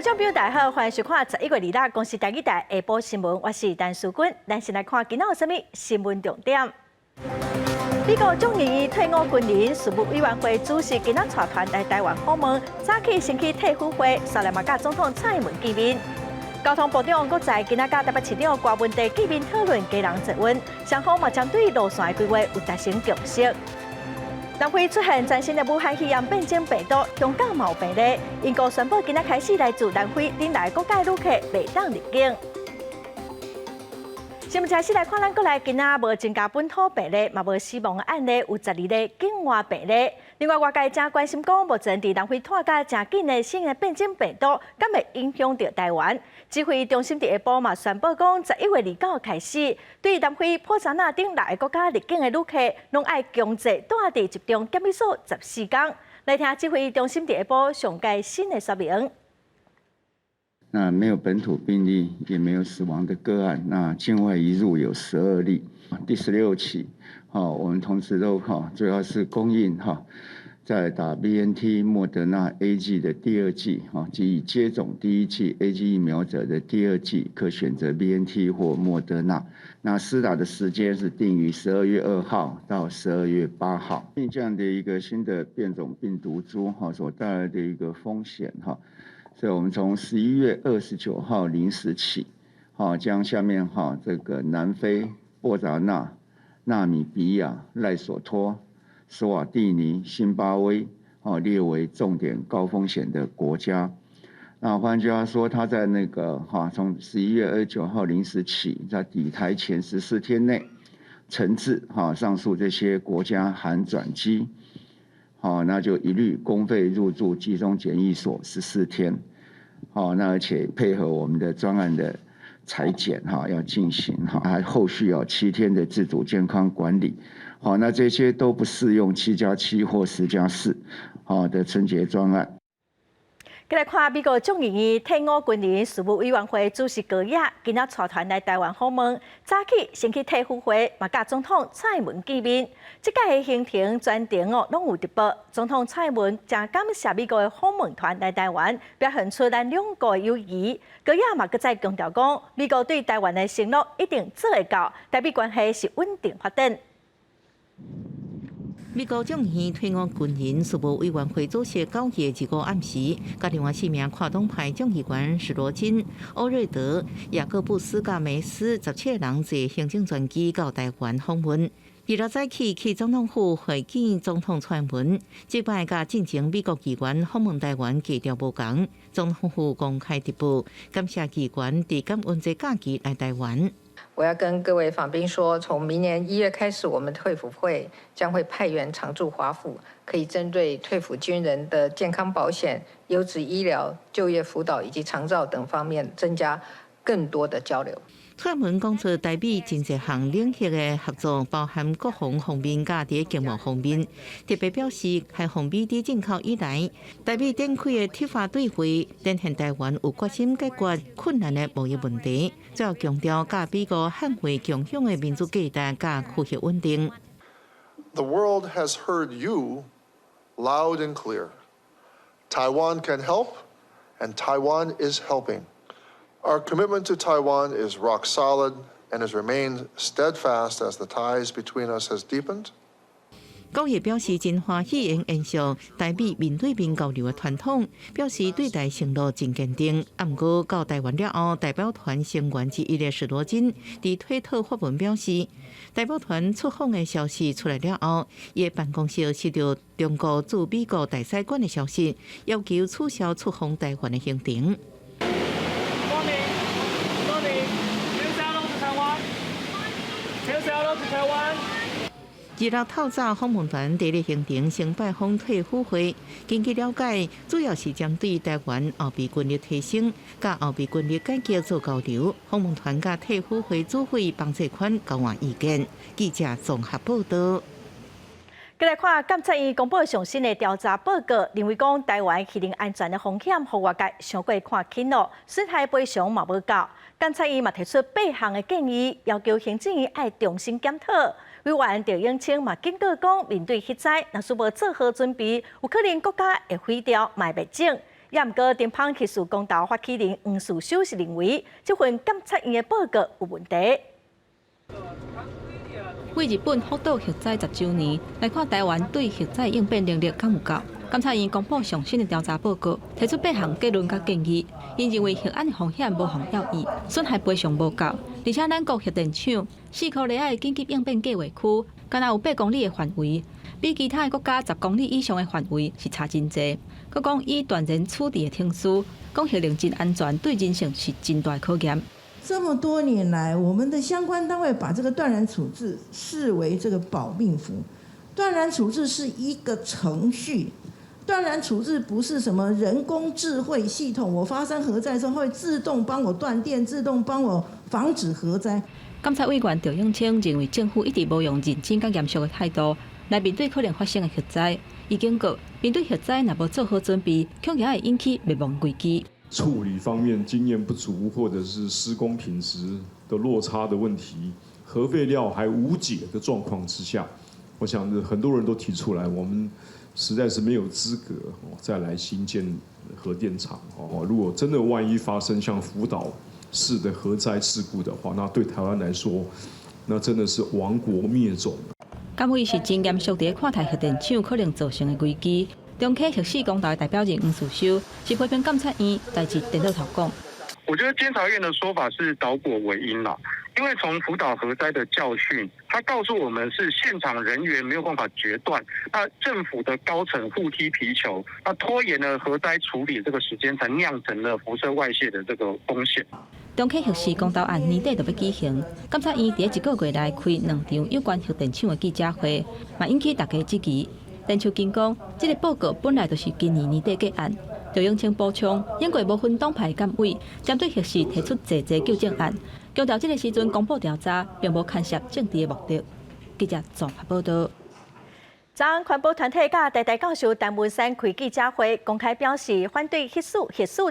眾朋友大家好，歡迎收看11月26公視台語台下晡新聞，我是陳淑君。咱先來看今仔有啥物新聞重點。美國眾議院退伍軍人事務委員會主席今仔帶團來台灣訪問，早起先去退輔會，煞來嘛佮總統蔡英文見面。交通部長閣在今仔佮台北市長柯文哲見面討論基隆捷運，雙方嘛針對路線的規劃有達成共識。南非出現全新的武漢肺炎變種病毒，香港嘛有病例。英國宣布今仔開始來自南非等來國家旅客袂當入境。新聞開始來看，咱國內今仔無增加本土病例，嘛無死亡案例，有12例境外病例。另外，外界誠關心講，目前佇南非湠甲誠緊的新的變種病毒，敢會影響著台灣？指揮中心佇下晡嘛宣布講，11月29開始，對南非、波札那等六个國家入境的旅客，攏愛強制蹛佇集中檢疫所14工。來聽指揮中心佇下晡上蓋新的說明。那沒有本土病例，也沒有死亡的個案。那境外移入有12例，第16期，哈，我們同時都哈，主要是供應哈，在打 BNT 莫德納 AZ 的第二劑，哈，及已接種第一劑 AZ 疫苗者的第二劑，可選擇 BNT 或莫德納。那施打的時間是定於12月2號到12月8號。這樣的一個新的變種病毒株，哈，所帶來的一個風險，哈。所以我們從11月29號0時起，哈，將下面哈這個南非、波札那、納米比亞、賴索托、斯瓦蒂尼、辛巴威，哦列為重點高風險的國家。那換句話說，他在那個哈從11月29號0時起，在抵台前14天內，承自哈上述這些國家含轉機，好，那就一律公費入住集中檢疫所十四天，好，那而且配合我們的專案的採檢哈，要進行哈，還後續有7天的自主健康管理，好，那這些都不適用7加7或10加4，好的春節專案。繼來看美國眾議院退伍軍人事務委員會主席高野今仔帶團來台灣訪問，早起先去退輔會，嘛佮總統蔡英文見面。這擺的行程全程哦，攏有直播。總統蔡英文誠感謝美國的訪問團來台灣，表現出咱兩國的友誼。高野嘛，閣再強調講，美國對台灣的承諾一定做會到，台美關係是穩定發展。美國眾議院退伍軍人事務委員會主席高野二五暗時，佮另外四名跨黨派眾議員史羅金、歐瑞德、雅各布斯佮梅斯17個人坐行政專機到台灣訪問。26早起去總統府會見總統蔡英文，這擺佮進前美國議員訪問台灣格調無仝。總統府公開直播，感謝議員佇感恩節假期來台灣。我要跟各位訪賓說，從明年1月開始，我們退輔會將會派員常駐華府，可以針對退輔軍人的健康保險、優質醫療、就業輔導以及長照等方面增加更多的交流。蔡英文講出台美真濟項領域的合作，包含國防方面、佮佇經貿方面，特別表示開放美豬進口以來，台美展開的突發對話，展現台灣有決心解決困難的貿易問題。最後強調，佮美國捍衛共享的民主價值佮區域穩定。 The world has heard you loud and clear. Taiwan can help, and Taiwan is helping. Our commitment to Taiwan is rock solid and has remained steadfast as the ties between us has deepened. 高野表示真歡喜會延續台美面對面交流的傳統，表示對台承諾真堅定。啊，毋過到台灣了後，代表團成員之一的史羅金佇推特發文表示，代表團出訪的消息出來了後，伊的辦公室收到中國駐美國大使館的消息，要求取消出訪台灣的行程。光明，光明，Say hello to Taiwan. Say hello to Taiwan. 26透早訪問團第一行程先拜訪退輔會，根據了解，主要是針對台灣後備軍力提升、佮後備軍力改革做交流。訪問團佮退輔會主委方濟寬交換意見。記者綜合報道。繼來看監察院公布上新的調查報告，認為講台灣核能安全的風險，予外界傷過看輕囉，損害賠償嘛無夠。監察院嘛提出八項的建議，要求行政院愛重新檢討。委員趙永清嘛警告講，面對核災，若是無做好準備，有可能國家會毀掉，嘛會滅種。也毋過，重麭核四公投發起人黃士修是認為，這份監察院的報告有問題。為日本福島核災10週年來看，台灣對核災應變能力敢有夠？監察院公布上新的調查報告，提出八項結論佮建議。𪜶認為核安的風險無予人了意，損害賠償無夠，而且咱國核電廠四箍里仔的緊急應變計畫區，敢若有8公里的範圍，比其他的國家10公里以上的範圍是差真濟。閣講以斷然處置的程序，講核能真安全，對人性是真大考驗。這麼多年來，我們的相關單位把這個斷然處置視為這個保命符。斷然處置是一個程序，斷然處置不是什麼人工智慧系統。我發生核災之後會自動幫我斷電，自動幫我防止核災。監察委員趙永清認為，政府一直無用認真佮嚴肅的態度來面對可能發生的核災。伊警告，面對核災若無做好準備，恐驚會引起滅亡危機。處理方面經驗不足，或者是施工品質的落差的問題，核廢料還無解的狀況之下，我想很多人都提出來，我們實在是沒有資格再來興建核電廠哦。如果真的萬一發生像福島式的核災事故的話，那對台灣來說，那真的是亡國滅種。監委是真嚴肅佇看待核電廠可能造成的危機。中啟核四公投的代表人黃士修是批評監察院代誌顛倒頭講。我覺得監察院的說法是倒果為因啦，因為從福島核災的教訓，他告訴我們是現場人員沒有辦法決斷，那政府的高層互踢皮球，那拖延了核災處理這個時間，才釀成了輻射外洩的這個風險。中啟核四公投案年底就欲舉行，監察院佇一個月內開兩場有關核電廠的記者會，嘛引起大家質疑。陳秋金講，這個報告本來就是今年年底結案。趙永清補充，英國無分黨派監委針對核四提出濟濟糾正案，強調這個時陣公布調查，並無牽涉政治的目的。記者綜合報道。昨昏環保團體佮台大教授陳文山開記者會，公開表示反對核四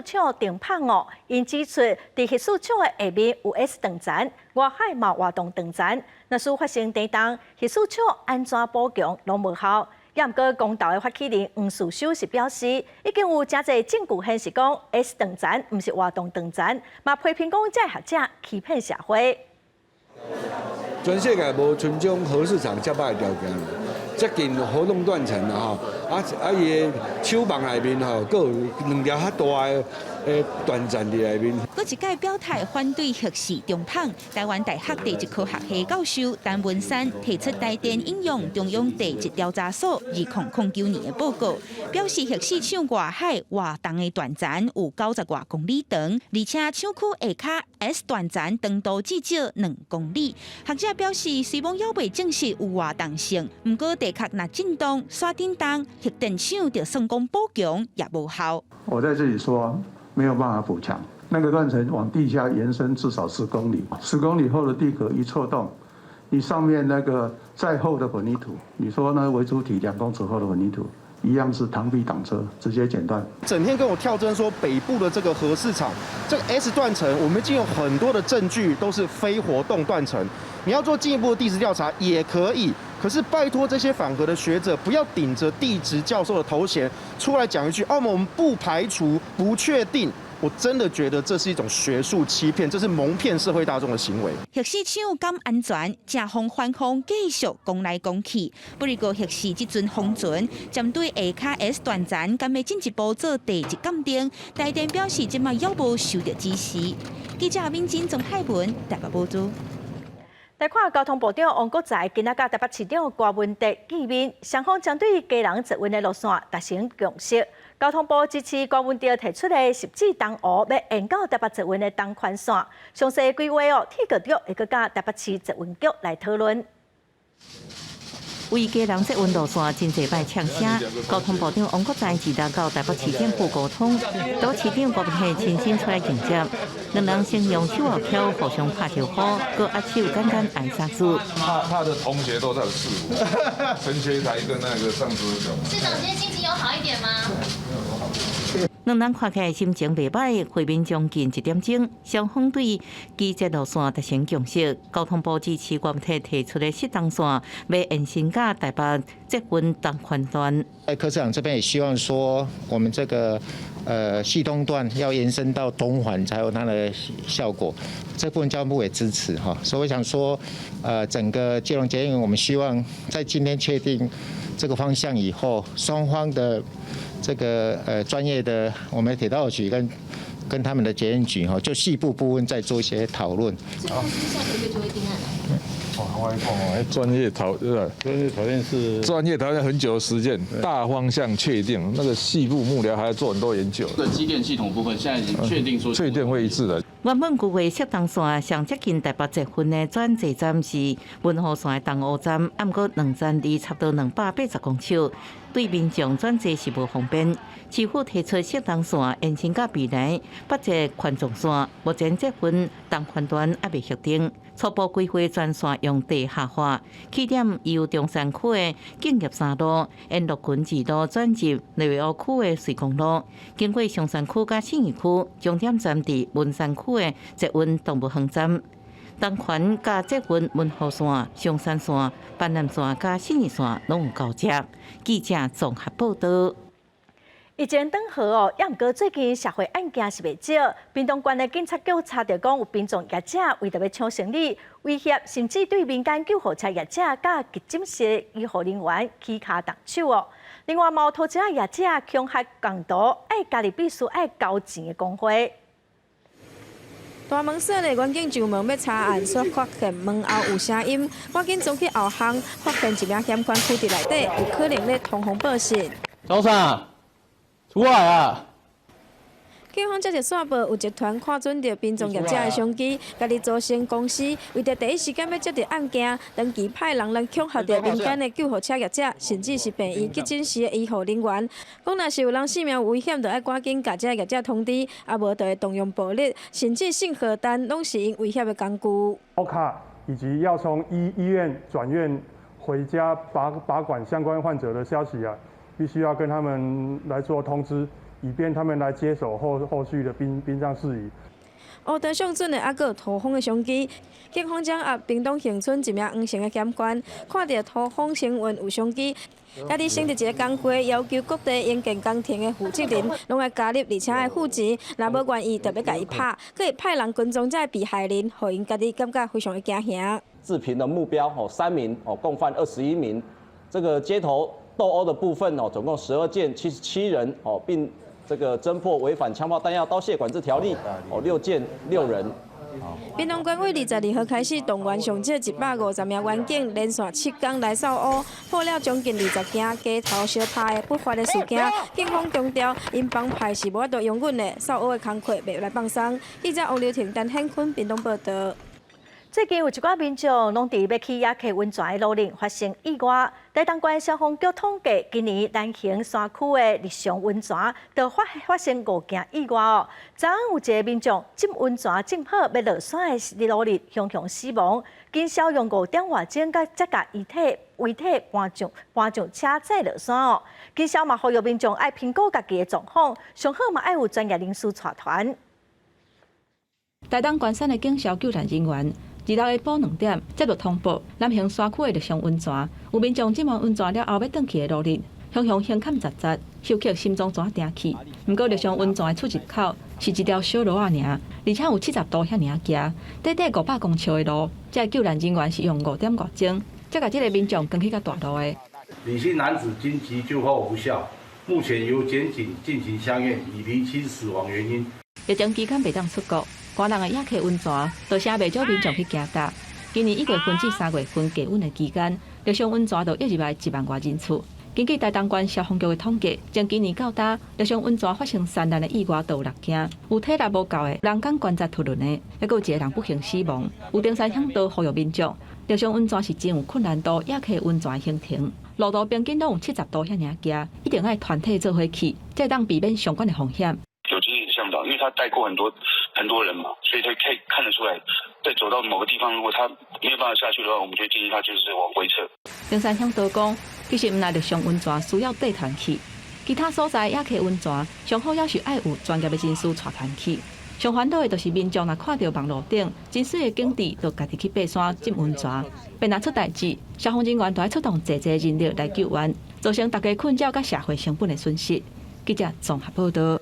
廠重麭哦。𪜶指出，佇核四廠的下面有 S 斷層，外海嘛活動斷層，若是發生地動，核四廠按怎補強攏無效。也毋過，公投的發起人黃士修是表示，已經有誠濟證據顯示講 S 斷層毋是活動斷層，嘛批評講這學者欺騙社會。全世界無賰這種核四廠遮歹的條件，接近活動斷層啦吼，啊伊的廠房內面吼，閣有兩條較大的斷層佇內面。閣一擺表態反對核四重麭，台灣大學地質科學系教授陳文山提出台電引用中央地質調查所2009年的報告，表示核四廠外海活動的斷層有90外公里長，而且廠區下跤 S 斷層長度至少2公里。學者表示，雖罔猶未證實有活動性，毋過地殼若震動、煞振動，核電廠就算講補強也無效。我在這裡說，沒有辦法補強，那個斷層往地下延伸至少十公里，十公里厚的地殼一錯動，你上面那個再厚的混凝土，你說呢？圍主體2公尺厚的混凝土，一樣是螳臂擋車，直接剪斷。整天跟我跳針說北部的這個核四廠，這個 S 斷層，我們已經有很多的證據都是非活動斷層。你要做進一步的地質調查也可以，可是拜託這些反核的學者，不要頂着地質教授的頭銜出來講一句，哦，我們不排除、不確定。我真的覺得這是一種學術欺騙，這是蒙騙社會大眾的行為。核四廠敢安全，正方反方繼續講來講去。不過核四這陣風船針對下跤 S 斷層，敢欲進一步做地質鑑定？台電表示這擺猶無收到指示。記者敏珍、曾海文台北報道。來看交通部長王國材今仔佮台北市長柯文哲見面，雙方針對基隆捷運的路線達成共識。交通部支持柯文哲提出的汐止東湖欲延到台北捷運的東環線，詳細規劃哦，鐵道局會閣佮台北市捷運局來討論。為基隆捷運路線真濟擺嗆聲，交通部長王國材二六到台北市政府溝通，台北市長柯文哲親身出來迎接，兩人先用手後翹互相拍招呼，閣握手簡單挨三次。他的同學都在市府，陳學台跟那個張志雄。市長今天心情有好一點嗎？兩人看起來心情袂䆀，會面將近一點鐘，雙方對機捷路線達成共識。交通部支持高鐵提出的汐東線，欲延伸到台北捷運東環段。在柯市長這邊也希望說，我們這個汐東段要延伸到東環才有它的效果。這部分交通部也支持哈，所以我想說，整個基隆捷運，我們希望在今天確定這個方向以後，雙方的這個專業的，我們鐵道局跟他們的捷運局哈，就細部部分再做一些討論。好，下個月就會定案了。哦，我講哦，專業討對專業討論是專業討論很久的時間，大方向確定，那個細部幕僚還要做很多研究。這機電系統部分現在已經確定說，確定會一致的。原本規劃汐東線上接近台北捷運的轉坐站是文湖線的東湖站，毋過兩站離差不多280公尺，對民眾轉坐是無方便。市府提出汐東線延伸到美來北捷環狀線，目前捷運東環段猶未核定，初步規劃全線用地下化，起點由中山區的敬業三路沿樂群二路轉入內湖區的瑞光路，經過松山區佮信義區，終點站佇文山區的捷運動物園站。東環佮捷運文湖線、松山線、板南線佮信義線攏有交接。記者綜合報導。疫情轉好哦，也毋過最近社會案件是袂少。屏東縣的警察局查著講，有殯葬業者為著欲搶生意，威脅甚至對民間救護車業者佮急診室醫護人員起跤動手哦。另外，嘛有塗衣仔業者恐嚇仝徒，愛家己必須愛交錢的講話。大門鎖咧，員警上門欲查案，煞發現門後有聲音，趕緊衝去後巷，發現一名嫌犯囥佇內底，有可能咧通風報信。早上，出來啊！警方接著線報，有集團看準著殯葬業者的商機，家己組成公司，為著第一時間欲接著案件，長期派人來恐嚇著民間的救護車業者，甚至是病院急診室的醫護人員。講若是有人性命有危險，就愛趕緊共這業者通知，啊無就會動用暴力，甚至信號彈攏是𪜶威脅的工具。抽卡以及要從醫院轉院回家拔管相關患者的消息啊，必須要跟他們來做通知。以便他們來接手後續的殯葬事宜。烏刀上準的，猶閣有塗風的商機。警方掌握屏東恆春一名黃姓的嫌犯，看著塗風清運有商機，家己成立一个工會，要求各地營建工程的負責人攏愛加入，而且愛付錢，若無願意，就欲共伊拍，閣會派人跟蹤這个被害人，予𪜶家己感覺非常的驚嚇。治貧的目標哦，3名哦，共犯21名。這個街頭鬥毆的部分哦，總共12件，77人哦，並這個偵破違反槍炮彈藥刀械管制條例哦，6件6人。屏東縣對22號開始動員上少150名員警，連續7工來掃烏，破了將近20件街頭相拍的不法的事件。警方強調，𪜶幫派是無法度容忍的，掃烏的工課袂來放鬆。記者王劉婷、陳顯坤屏東報導。最近有一寡民眾攏佇欲去野溪溫泉的路頂發生意外。台東縣消防局統計，今年南橫山區的日常溫泉就發生5件意外哦。昨昏有一个民眾浸溫泉浸好欲落山的路日，雄雄死亡。警消用5點外鐘才共遺體搬上車載落山哦。警消嘛呼籲民眾愛評估家己的狀況，上好嘛愛有專業人士帶團。台東關山的警消救援人員，26下晡2點接到通報，南橫山區的日常溫泉有民眾浸完溫泉了後欲轉去的路日，雄雄胸坎窒窒，休克心臟怎定去。毋過日常溫泉的出入口是一條小路仔爾，而且有70度遐爾仔崎，短短500公尺的路，這个救援人員是用5點外鐘，才共這个民眾扛去較大路的。李姓男子經急救後無效，目前由檢警進行相驗，以釐清死亡原因。疫情期間袂當出國。寒人的野溪溫泉，造成袂少民眾去行踏。今年1月份至3月份低溫的期間，日常溫泉就約入來1萬外人次。根據台東縣消防局的統計，從今年到今，日常溫泉發生山難的意外都有6件，有體力無夠的，人工關節脫輪的，猶閣有一个人不幸死亡。有登山嚮導呼籲民眾，日常溫泉是真有困難度，野溪溫泉行程，路途平均攏有70度遐爾崎，一定愛團體做伙去，才會當避免相關的風險。有經驗嚮導，因為他帶過很多很多人嘛，所以他可以看得出來，在走到某個地方，如果他沒有辦法下去的話，我們就建議他就是往回撤。登山嚮導講，其實毋但日常溫泉需要帶團去，其他所在也溪溫泉，上好也是愛有專業的人士帶團去。上煩惱的就是民眾若看著網路頂真媠的景致，就家己去爬山浸溫泉，變若出代誌，消防人員就愛出動濟濟人力來救援，造成大家困擾佮社會成本的損失。記者綜合報道。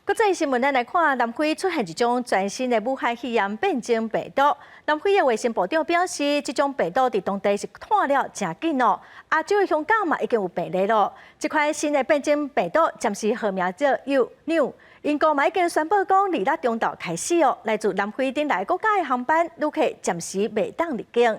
國際新聞，咱來看南非出現一種全新的武漢肺炎變種病毒。南非的衛生部長表示，這種病毒佇當地是湠了誠緊哦。亞洲的香港嘛已經有病例囉。這款新的變種病毒暫時號名做 U New。英國嘛已經宣布講，二六中晝開始哦，來自南非等來國家的航班旅客暫時袂當入境。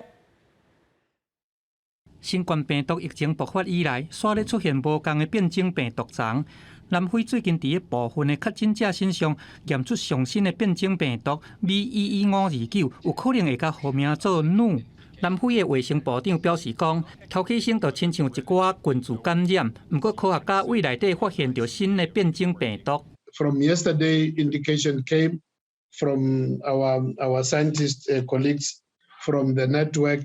新冠病毒疫情爆發以來，煞咧出現無仝的變種病毒叢。南非最近佇咧部分的確診者身上驗出上新的變種病毒 B.1.1.529，有可能會共號名做 Nu。南非的衛生部長表示講，頭起先就親像一寡群聚感染，毋過科學家對內底發現著新的變種病毒。 From yesterday, indication came from our scientist colleagues from the network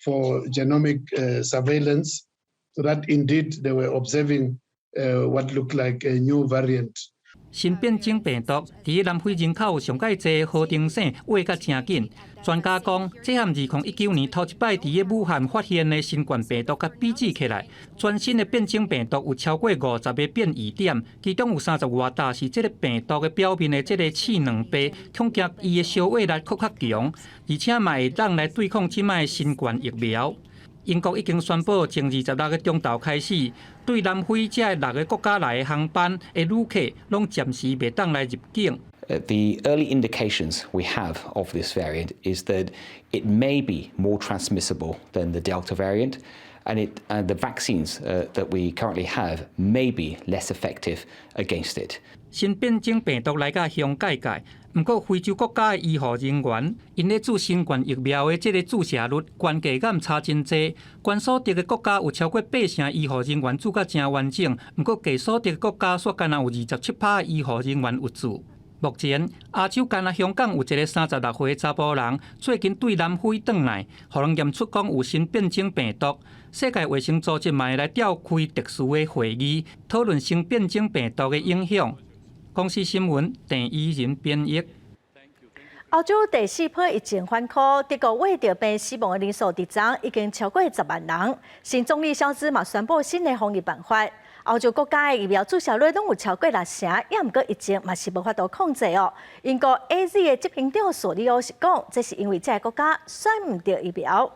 for genomic surveillance that indeed they were observing what looked like a new variant. 新變種病毒佇南非人口上蓋濟河登省穢甲誠緊。專家講，這和2019年頭一擺佇武漢發現的新冠病毒佮比擬起來，全新的變種病毒有超過50個變異點，其中有30外搭是這个病毒的表面的這个刺兩倍，恐驚伊的消化力閣較強，而且嘛會當來對抗這擺的新冠疫苗。英國已經宣布，從26個中晝開始，對南非這六个國家來的航班的旅客，攏暫時袂當來入境。 The early indications we have of this variant is that it may be more transmissible than the Delta variant, and the vaccines that we currently have may be less effective against it. 新變種病毒來甲凶蓋蓋，毋過非洲國家的醫護人員，𪜶咧注新冠疫苗的這个注射率，懸低減差真濟。懸所得的國家有超過八成醫護人員注甲誠完整，毋過低所得的國家煞干焦有27%的醫護人員有注。目前，亞洲干焦香港有一个36歲查埔人，最近對南非轉來，予人驗出講有新變種病毒。世界衛生組織嘛會來召開特殊的會議，討論新變種病毒的影響。公視新聞鄭怡仁編譯。歐洲第四波疫情反撲，德國穢著病死亡的人數佇昨已經超過10萬人。新總理蕭茲嘛宣布新的防疫辦法。歐洲國家的疫苗注射率攏有超過六成，也毋過疫情嘛是無法度控制哦。英國 AZ 的執行長索利歐是講，這是因為這个國家選毋著疫苗。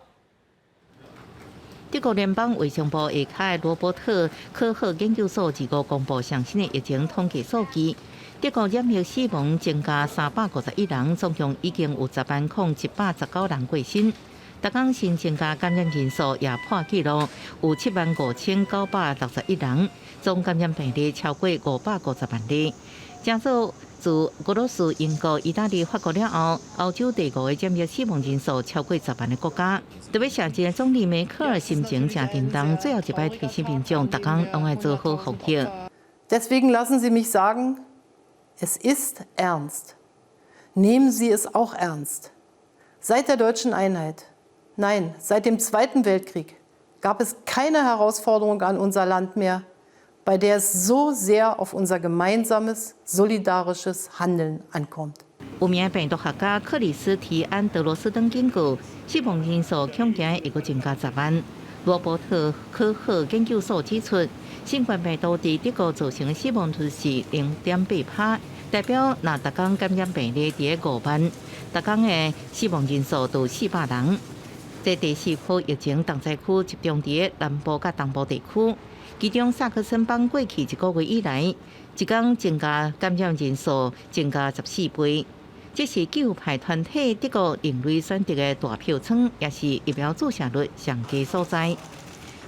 德國聯邦衛生部下跤羅伯特科赫研究所二五公布上新的疫情統計數據，德國染疫死亡增加351人，總共已經有10萬零119人過身。逐工新增加感染人數也破紀錄，有75,961人，總感染病例超過550萬例。這做自俄羅斯、英國、意大利、法國了後，歐洲第五個染疫死亡人數超過十萬的國家。特別上屆總理梅克爾心情誠沉重，最後一擺提醒民眾，逐工攏愛做好防疫。 Deswegen lassen Sie mich sagen, es ist ernst. Nehmen Sie es auch ernst. Seit der deutschen Einheit, nein, seit dem Zweiten Weltkrieg gab es keine Herausforderung an unser Land mehr, bei der es so sehr auf unser gemeinsames, solidarisches Handeln ankommt. 有名病毒學家克里斯提安德羅斯登警告，死亡人數恐驚會閣增加十萬。羅伯特科赫研究所指出，新冠病毒佇德國造成的死亡率是0.8%，代表若逐工感染病例佇5萬，逐工的死亡人數都400人。這第四波疫情重災區集中佇南部佮東部地區，其中薩克森邦過去一個月以來，一工增加感染人數增加14倍。這是極右派團體德國另類選擇的大票倉，也是疫苗注射率上低所在。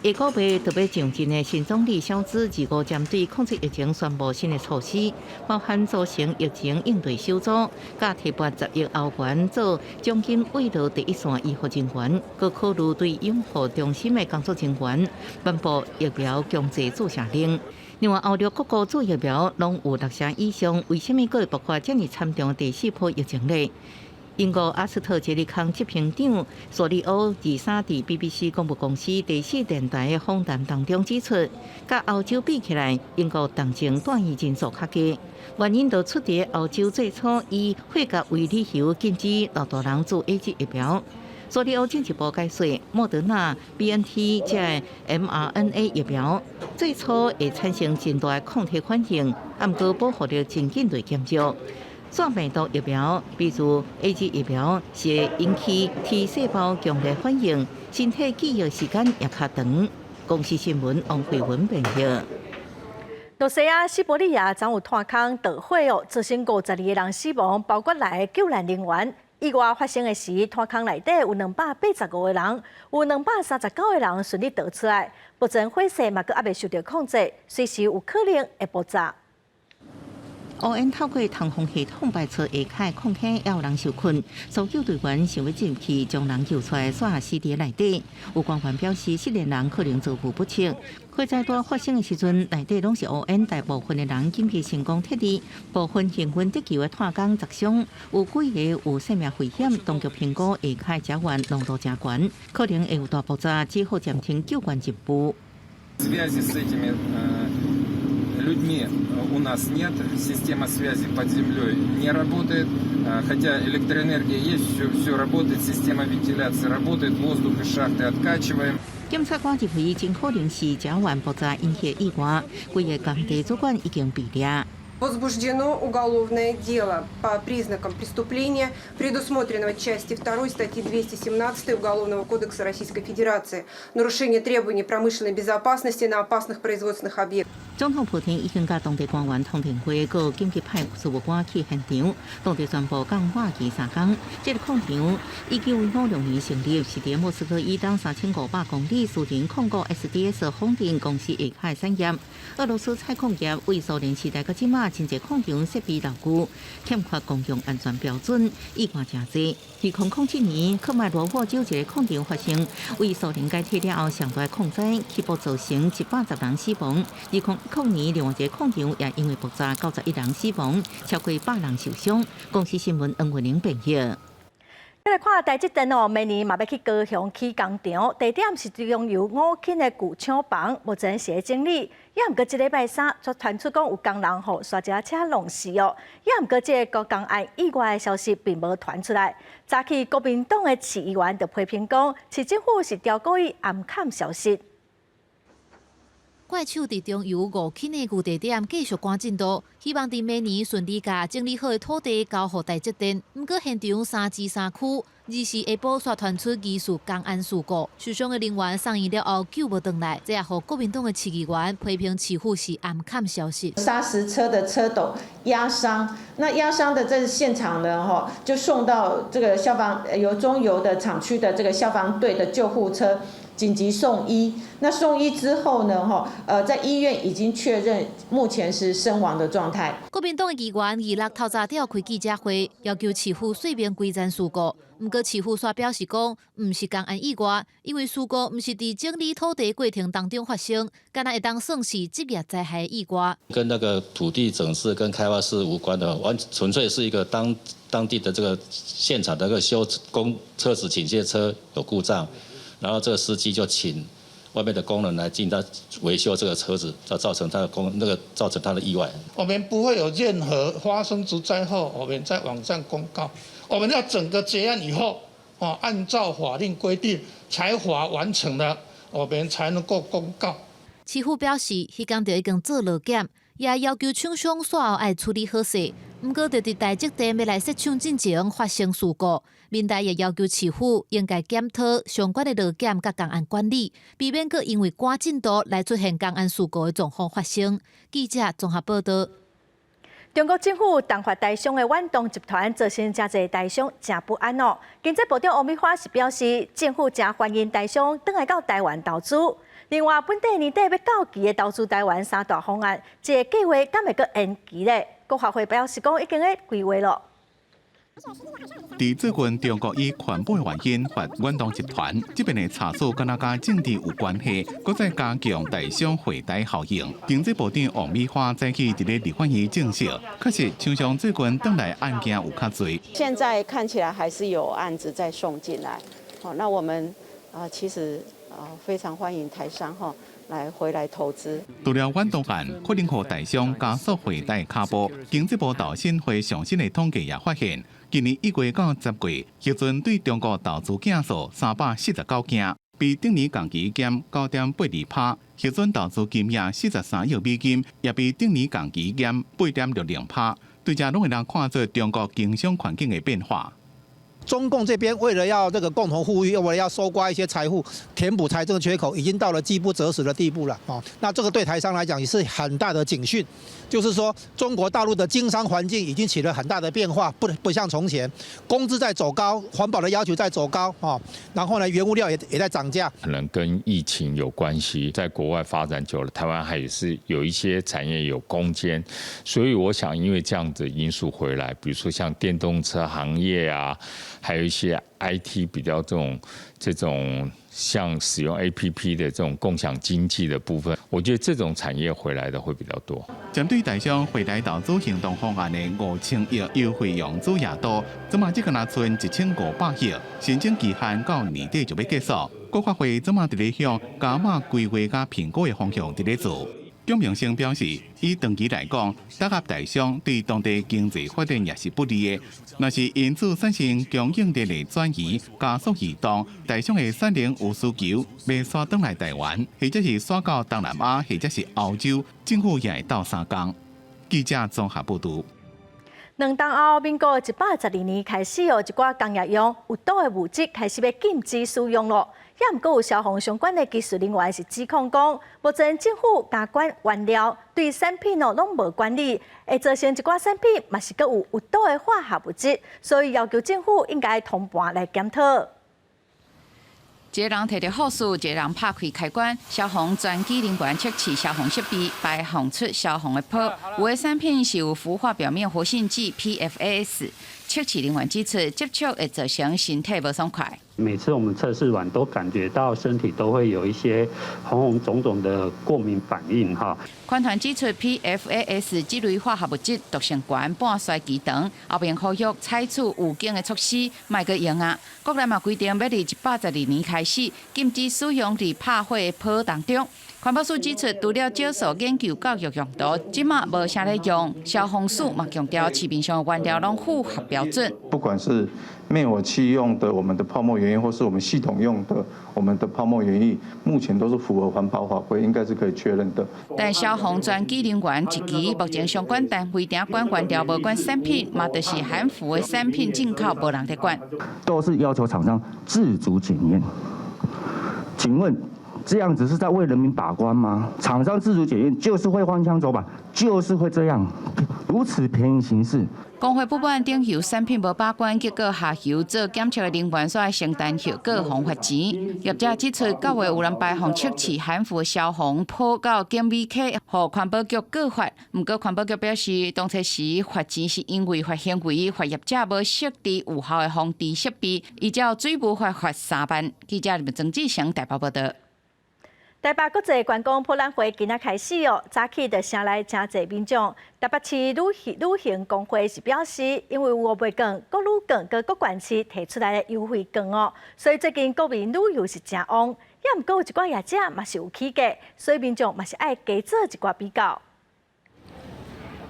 下個月就欲上任的新總理蕭茲二五針對控制疫情宣布新的措施，包含組成疫情應對小組，佮提撥10億歐元做獎金慰勞第一線醫護人員，閣考慮對養護中心的工作人員頒布疫苗強制注射令。另外，歐陸各國注疫苗攏有六成以上，為啥物閣會爆發這爾慘重的第四波疫情呢？英國阿斯特捷利康執行長索利歐23佇 BBC 廣播公司第四電台的訪談當中指出，佮歐洲比起來，英國重症住院人數較低，原因就出佇歐洲最初以血壓為理由禁止老大人注 AZ 疫苗。索利歐進一步解說，莫德納、BNT 這 mRNA 疫苗最初會產生真大的抗體反應，毋過保護力真緊就減少。腺病毒疫苗，比如 AZ 疫苗，是會引起 T 細胞強烈反應，身體記憶時間也較長。公視新聞王慧文編譯。露西亞西伯利亞昨有炭礦著火哦，造成52個人死亡，包括來救難人員。意外發生的時，炭礦內底有285個人，有239個人順利逃出來。目前火勢嘛閣猶未受著控制，隨時有可能會爆炸。烏煙透過通風系統排出下跤礦坑，也有人受困。搜救隊員想欲進去將人救出來，煞死佇內底。有官員表示，失聯人可能遭遇不測。火災拄發生的時陣，內底攏是烏煙，大部分的人緊急成功撤離，部分幸運得救的炭工砸傷，有幾个有生命危險。當局評估下跤甲氧濃度誠懸，可能會有大爆炸，只好暫停救援任務。 Людьми у нас нет, система связи под землей не работает, хотя электроэнергия есть, все, все работает, система вентиляции работает, воздух из шахты откачиваем。檢察官認為，真可能是甲烷爆炸引起意外，幾个工地主管已經被掠。 Возбуждено уголовное дело по признакам преступления, предусмотренного части 2 статьи 217 Уголовного кодекса Российской Федерации «Нарушение требований промышленной безопасности на опасных производственных объектах». 總統普丁已經佮當地官員通電話，閣緊急派事務官去現場。當地宣布降火期三工。這个礦場1956年成立，是佇莫斯科以東3500公里私人控股 SDS 風電公司下跤產業。俄羅斯採礦業為蘇聯時代到這馬，真濟礦場設備老舊，欠缺公共安全標準，意外誠濟。2007年，克麥羅沃州一个礦場發生為蘇聯解體了後上大礦災，起步造成110人死亡。2010年，另外一个礦場也因為爆炸，91人死亡，超過100人受傷。公視新聞黃慧玲編譯。來看台積電哦，明年嘛欲去高雄起工廠，地點是中油五輕的舊廠房，目前是咧整理。也毋過這禮拜三，卻傳出講有工人予沙石車弄死哦。也毋過這个工安意外的消息並無傳出來。早起國民黨的市議員就批評講，市政府是刁故意掩崁消息。怪手佇中油五輕的舊地點繼續趕進度，希望佇明年順利共整理好的土地交予台積電。毋過現場三治三區，24下晡煞傳出疑似工安事故，受傷的人員送院了後救無轉來，這也予國民黨的市議員批評市府是掩崁消息。砂石車的車斗壓傷，那壓傷的這個現場呢，吼就送到這個消防由中油的廠區的這個消防隊的救護車。緊急送醫，那送醫之後呢？吼，在醫院已經確認目前是身亡的狀態。國民黨的議員26透早召開記者會，要求市府說明規層事故。毋過市府煞表示講，毋是工安意外，因為事故毋是佇整理土地過程當中發生，敢若會當算是職業災害意外。跟那個土地整治跟開發是無關的，完純粹是一個當地的這個現場的個修工車子傾卸車有故障。然後這個司機就請外面的工人來進他維修這個車子，造成他的工那個造成他的意外。我們不會有任何發生職災後，我們在網站公告。我們要整個結案以後，哦，按照法令規定採伐完成了，我們才能夠公告。市府表示，彼工就已經做落檢，也要求廠商煞後愛處理好勢。毋過，就佇台積電欲來設廠進前發生事故，民代也要求市府應該檢討相關的勞檢佮工安管理，避免閣因為趕進度來出現工安事故的狀況發生。記者綜合報道。中國政府重罰台商的遠東集團，造成誠濟台商誠不安哦。經濟部長王美花是表示，政府誠歡迎台商轉來到台灣投資。另外，本底年底欲到期的投資台灣三大方案，這个計劃敢會閣延期咧？國發會表示講已經咧規劃囉。佇最近中國以環保的原因罰遠東集團，這邊的查處敢若佮政治有關係，閣再加強台商回台效應。經濟部長王美花早起佇咧立法院證實，確實廠商最近轉來案件有較濟。現在看起來還是有案子在送進來，好，那我們啊其實啊非常歡迎台商哈來回來投資。除了遠東案，可能予台商加速回台跤步。經濟部投審會上新的統計也發現，今年1月到10月，彼陣對中國投資件數349件，比頂年同期減9.82%。彼陣投資金額43億美金，也比頂年同期減8.60%。對這攏會當看做中國經商環境的變化。中共這邊為了要這個共同富裕，又為了要搜刮一些財富，填補財政缺口，已經到了飢不擇食的地步了。哦，那這個對台商來講也是很大的警訊，就是說中國大陸的經商環境已經起了很大的變化，不像從前，工資在走高，環保的要求在走高，哦，然後呢，原物料也在漲價。可能跟疫情有關係，在國外發展久了，台灣還是有一些產業有空間，所以我想因為這樣子因素回來，比如說像電動車行業啊。還有一些 IT 比較這種像使用 APP 的這種共享經濟的部分，我覺得這種產業回來的會比較多。針對台商回台投資行動方案的5000億優惠融資額度，這馬只敢若賰1500億，申請期限到年底就欲結束。國發會這馬佇咧向加碼規劃佮評估的方向佇咧做。蔣明生表示，以長期來講，打壓台商對當地經濟發展也是不利的。若是因此產生供應鏈的轉移、加速移動，台商的產能有需求，欲徙轉來台灣，或者是徙到東南亞，或者是歐洲，政府也會鬥相共。記者綜合報導。兩冬後，民國112年開始哦，一寡工業用有毒的物質開始欲禁止使用囉。也毋過有消防相關的技術人員是指控講，目前政府加管原料對產品哦攏無管理，會造成一寡產品嘛是閣有毒的化學物質，所以要求政府應該通盤來檢討。一个人提著護士，一个人拍開開關，消防專機人員測試消防設備，排放出消防的泡。有的產品是有氟化表面活性劑 PFAS，測試人員指出，接觸會造成身體無爽快。每次我們測試完，都感覺到身體都會有一些紅紅腫腫的過敏反應。哈，環團指出，PFAS 這類化學物質毒性懸，半衰期長，後面呼籲採取預警的措施，莫閣用啊。國內嘛規定，欲佇112年開始禁止使用佇拍火的泡當中。環保署指出，除了少數研究教育用途，這馬無啥咧用。消防署嘛強調，市面上的原料攏符合標準。不管是滅火器用的我們的泡沫原液，或是我們系統用的我們的泡沫原液，目前都是符合環保法規，應該是可以確認的。但消防專機人員一支，目前相關單位定管原料，無管產品，嘛就是含氟的產品進口無人佇管。都是要求廠商自主檢驗。請問這樣子是在為人民把關嗎？廠商自主檢驗就是會荒腔走板，就是會這樣，如此便宜行事。工會不滿頂游產品無把關，結果下游做檢測的人員煞愛承擔後果，予罰錢。業者指出，九月有人排放測試含氟消防泡到檢美溪，予環保局告發。毋過環保局表示，當初時罰錢是因為違法行為，罰業者無設置有效的防治設備，依照水務法罰3萬。記者曾志成台北報導。台北國際觀光博覽會今仔開始哦，早起就城內誠濟民眾。台北市旅行公會是表示，因為有五倍券、國旅券佮各縣市提出來的優惠券哦，所以最近國民旅遊是誠旺。也毋過有一寡業者嘛是有起價，所以民眾嘛是愛加做一寡比較。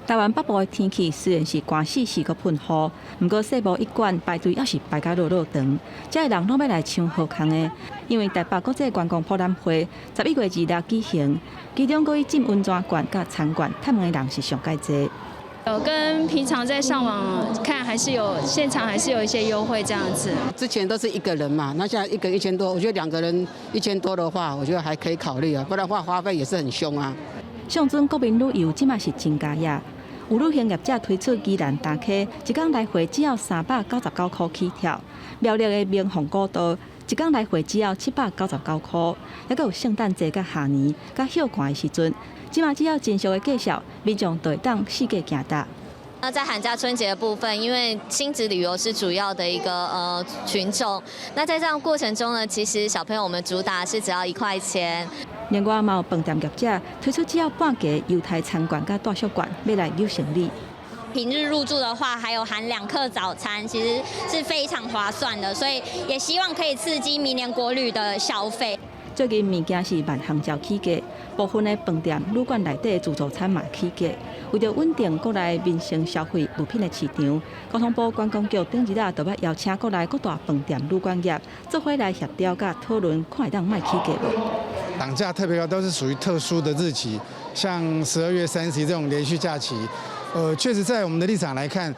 台灣北部的天氣雖然是寒死死閣噴雨，毋過世博一館排隊猶是排甲落落長，遮的人攏欲來搶好康的。因為台北國際觀光博覽會11月26舉行，其中閣以浸溫泉券佮餐券趁的人是上蓋濟。有跟平常在上網看，還是有現場還是有一些優惠這樣子。之前都是一個人嘛，那現在一個1000多，我覺得兩個人1000多的話，我覺得還可以考慮啊，不然的話花費也是很兇啊。上陣國民旅遊這馬是真加熱。有旅行業者推出宜蘭大溪，一工來回只要399塊起跳；苗栗的明鳳古道，一工來回只要799塊。猶閣有聖誕節佮跨年佮歇寒的時陣，這馬只要真俗的介紹，民眾就會當四界行踏。那在寒假春節的部分，因為親子旅遊是主要的一個群眾，那在這樣過程中呢，其實小朋友我們主打是只要1塊錢。另外，嘛有飯店業者推出只要半價猶太餐券佮住宿券，欲來誘生理。平日入住的話，還有含2客早餐，其實是非常划算的，所以也希望可以刺激明年國旅的消費。最近物件是萬項齊起價，部分的飯店、旅館內底自助餐嘛起價。為著穩定國內民生消費物品的市場，交通部觀光局頂日仔就欲邀請國內各大飯店、旅館業做伙來協調佮討論，看會當莫起價無。漲價特別高，都是屬於特殊的日期，像12月30這種連續假期，確實在我們的立場來看，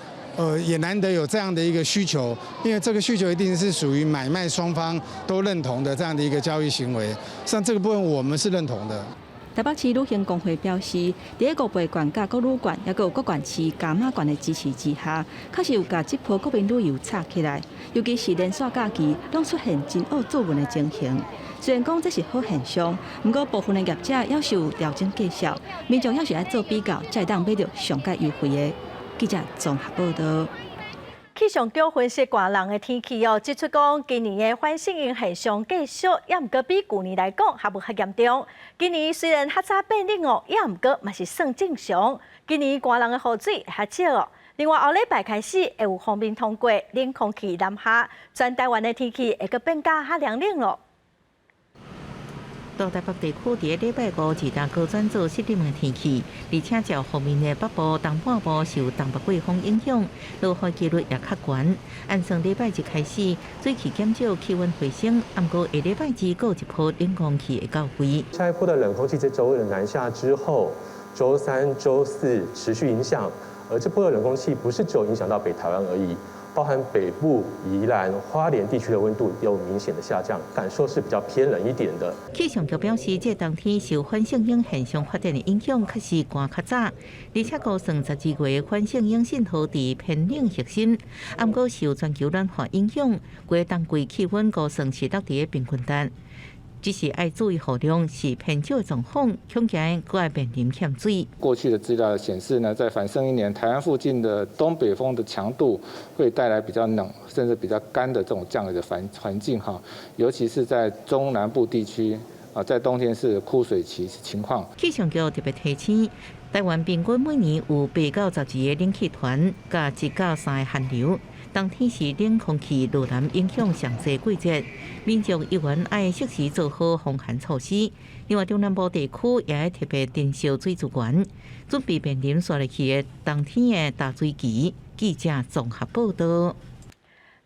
也難得有這樣的一個需求，因為這個需求一定是屬於買賣雙方都認同的這樣的一個交易行為，像這個部分我們是認同的。台北市旅行公會表示，佇咧五倍券佮國旅券，抑閣有各縣市加碼券的支持之下，確實有共這波國民旅遊炒起來，尤其是連續假期，攏出現真惡做文的情形。雖然講這是好現象，毋過部分的業者猶是有調整價數，民眾猶是愛做比較，才會當買著上蓋優惠的。記者綜合報道。氣象局分析寒冷的天氣哦，指出講今年的反聖嬰現象繼續，抑毋過比舊年來講還無較嚴重。今年雖然較早變冷哦，抑毋過嘛是算正常。今年寒冷的雨水會較少哦。另外後禮拜開始會有鋒面通過，冷空氣南下，全台灣的天氣會閣變較較涼冷咯。大台北地區佇禮拜五二大高轉做濕冷的天氣，而且較鋒面的北部、東半部受東北季風影響，落雨幾率也較懸。按算禮拜一開始，水汽減少，氣溫回升，毋過下禮拜二閣有一波冷空氣會到位。下一波的冷空氣在週二南下之後，週三、週四持續影響，而這波的冷空氣不是只有影響到北台灣而已。包含北部、宜蘭、花蓮地區的溫度有明顯的下降，感受是比較偏冷一點的。氣象局表示，這冬天受反聖嬰現象發展的影響，確實寒較早，而且估算12月反聖嬰信號佇偏冷核心，毋過受全球暖化影響，規冬季氣溫估算是落佇平均值。只是愛注意雨量是偏少的狀況，恐驚閣愛面臨欠水。過去的資料顯示呢，在反聖嬰年，台灣附近的東北風的強度會帶來比較冷，甚至比較乾的這種降雨的環境哈，尤其是在中南部地區啊，在冬天是枯水期情況。氣象局特別提醒，台灣平均每年有8到12個冷氣團，佮1到3個寒流。冬天是冷空氣落南影響上濟季節，民眾猶原愛適時做好防寒措施。另外，中南部地區也愛特別珍惜水資源，準備面臨紲落去的冬天的大水期。記者綜合報道。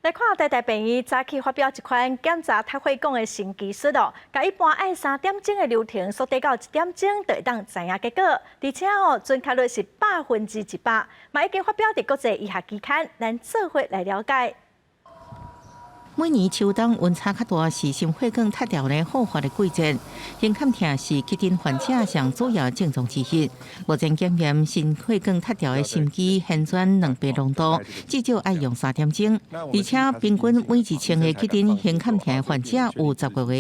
來看台大病院早起發表一款檢查脫血管的新技術哦，共一般愛3點鐘的流程縮短到1點鐘，就會當知影結果，而且哦準確率是100%，嘛已經發表佇國際醫學期刊，咱做伙來了解。每年秋冬溫差較大，是心血管脫掉的好發的季節。胸坎疼是急診患者上主要症狀之一。目前檢驗心血管脫掉的心肌血栓2倍濃度，至少愛用3點鐘。而且平均每1000個急診胸坎疼的患者，有10個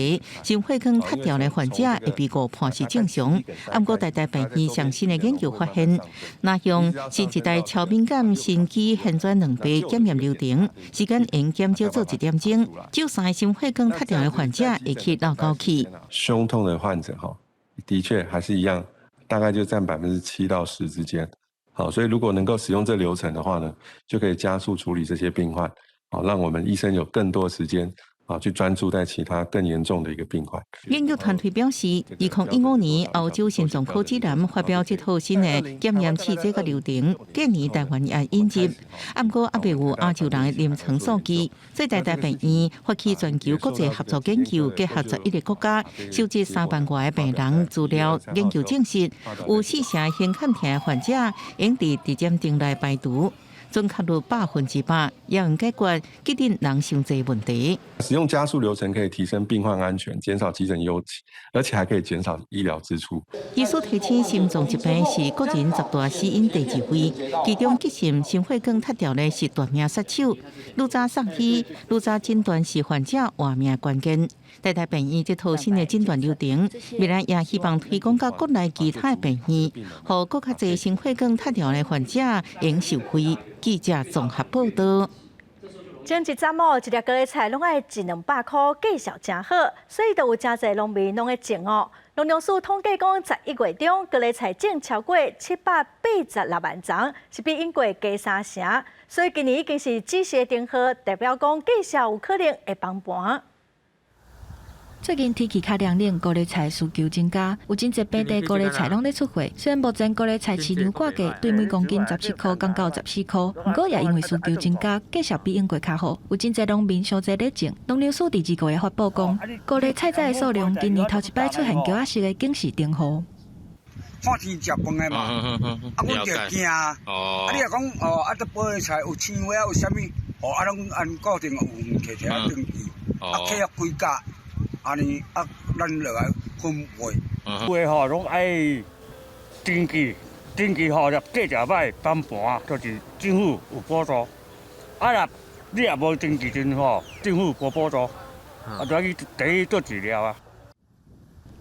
心血管脫掉的患者會被誤判是正常。毋過台大病院上新的研究發現，若用新一代超敏感心肌血栓2倍檢驗流程，時間會減少做1點鐘。就三個心血管脫掉的患者會去漏口氣。胸痛的患者哈，的確還是一樣，大概就佔7%到10%之間。好，所以如果能夠使用這流程的話呢，就可以加速處理這些病患，好，讓我們醫生有更多時間啊去專注在其他更嚴重的一個病患。研究團隊表示，2015年歐洲心臟科指南發表這套新的檢驗試劑佮流程，今年台灣也引入，毋過猶未有亞洲人的臨床數據。所以台大病院發起全球國際合作研究，結合11個國家，收集3萬外個病人資料，研究證實有四成胸坎疼的患者應佇一點鐘內排除。準確率100%，也能解決急診人傷濟問題。使用加速流程可以提升病患安全，減少急診憂急，而且還可以減少醫療支出。醫師提醒，心臟疾病是國人十大死因第二位，其中急性心血管脫掉呢是大命殺手。愈早送醫，愈早診斷是患者活命關鍵。台大病院這套新的診斷流程，未來也希望推廣到國內其他病院，予閣較濟心血管脫掉的患者會受惠。記者綜合報道。前一陣哦，一粒高麗菜攏愛一兩百箍，價數誠好，所以就有誠濟農民攏咧種哦。農糧署統計講，11月中高麗菜種超過786萬叢，是比往過加三成。所以今年已經是止蝕燈號，代表講價數有可能會崩盤。最近天氣較涼冷，高麗菜需求增加，有真濟平地高麗菜攏咧出貨。雖然目前高麗菜市場掛價對每公斤17箍降到14箍，毋過也因為需求增加，價數比往過較好。有真濟農民傷濟咧種。農糧署佇2月發布講，高麗菜栽的數量今年頭一擺出現橋仔式的警示燈號。看天食飯的嘛，啊，阮就驚啊！啊，你若講哦，啊，這菠菜有青花有啥物？哦，啊，攏按固定有摕摕啊登記，啊，契約規格。按呢啊，咱落來分配。有的吼攏愛登記，登記吼若價誠歹崩盤，就是政府有補助。啊若你若無登記陣吼，政府無補助，啊，就愛去第一做治療啊。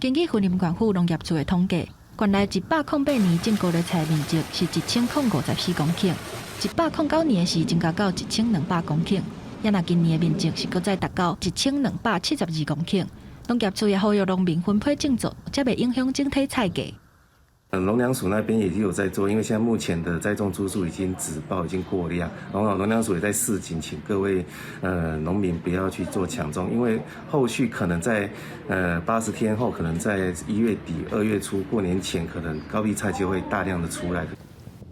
根據雲林縣府農業處的統計，縣內108年種高麗菜面積是1054公頃，109年時增加到1200公頃，也若今年的面積是閣再達到1272公頃。農業處也呼籲農民分批種作，才袂影響整體菜價。農糧署那邊也有在做，因為現在目前的栽種株數已經止報，已經過量，然後農糧署也在示警，請各位農民不要去做搶種，因為後續可能在80天後，可能在1月底、2月初過年前，可能高麗菜就會大量的出來。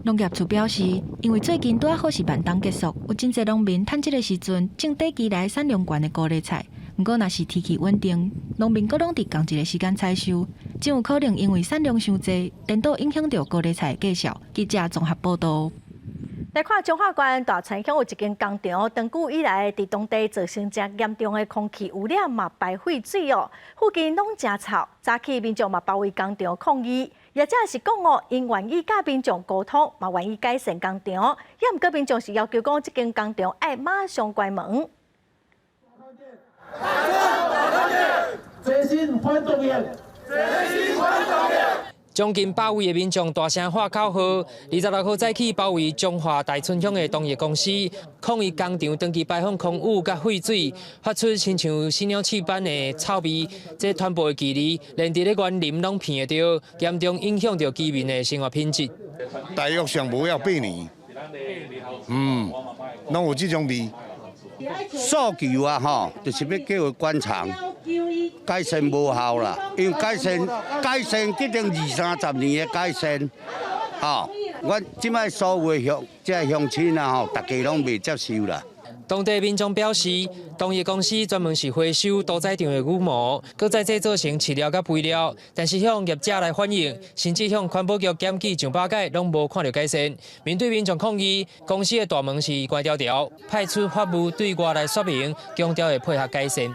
農業處表示，因為最近拄仔好是慢冬結束，有真濟農民趁這個時陣種短期內產量懸的高麗菜。毋過，若是天氣穩定，農民閣攏佇仝一個時間採收，真有可能因為產量傷濟，顛倒影響著高麗菜價數。記者綜合報道。來看彰化縣大川鄉有一間工廠，長久以來佇當地造成誠嚴重的空氣污染嘛，排廢水哦，附近攏誠臭。早起民眾嘛包圍工廠抗議，業者是講哦，𪜶願意佮民眾溝通，嘛願意改善工廠，也毋過民眾是要求講，這間工廠愛馬上關門。決心反動員，決心反動員。將近百位的民眾大聲喊口號，26號早起包圍彰化大村鄉的東益公司，抗議工廠長期排放空污佮廢水，發出親像死鳥鼠般的臭味，這傳播的距離連佇咧園林攏聞會著，嚴重影響著居民的生活品質。大約上無了八年，攏有這種味。訴求啊，吼，就是欲叫伊關廠，改善無效啦，因為改善改善這經二三十年的改善，吼，阮這擺所有的鄉這鄉親啊，吼，大家攏袂接受啦。當地民眾表示，東益公司專門是回收屠宰場的羽毛，閣再製作成飼料佮肥料，但是向業者來反映，甚至向環保局檢舉上百擺，攏無看著改善。面對民眾抗議，公司的大門是關牢牢，派出法務對外來說明，強調會配合改善。